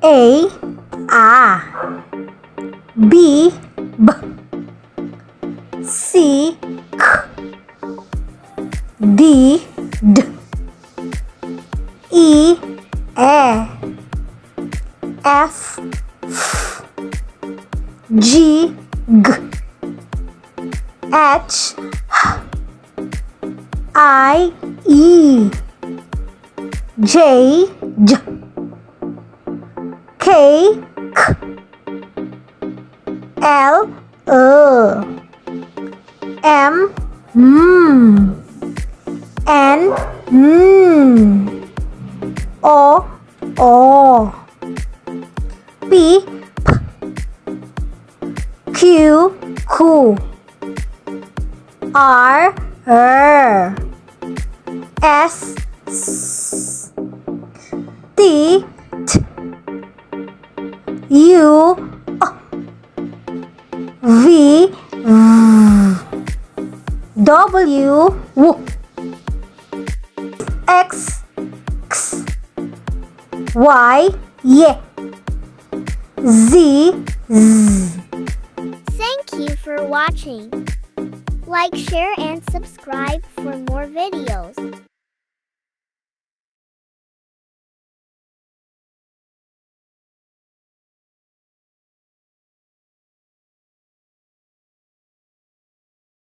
A, A. B, B. C, K. D, D. E, E. F, F. G, G. H, H. I, E. J, J. K, K. L, L. M, M. N, N. O, O. P, P. Q, Q. R, R. S, S. T, T. U, V, V. W, W. X, X. Y, Y. Z, Z. Thank you for watching. Like, share, and subscribe for more videos.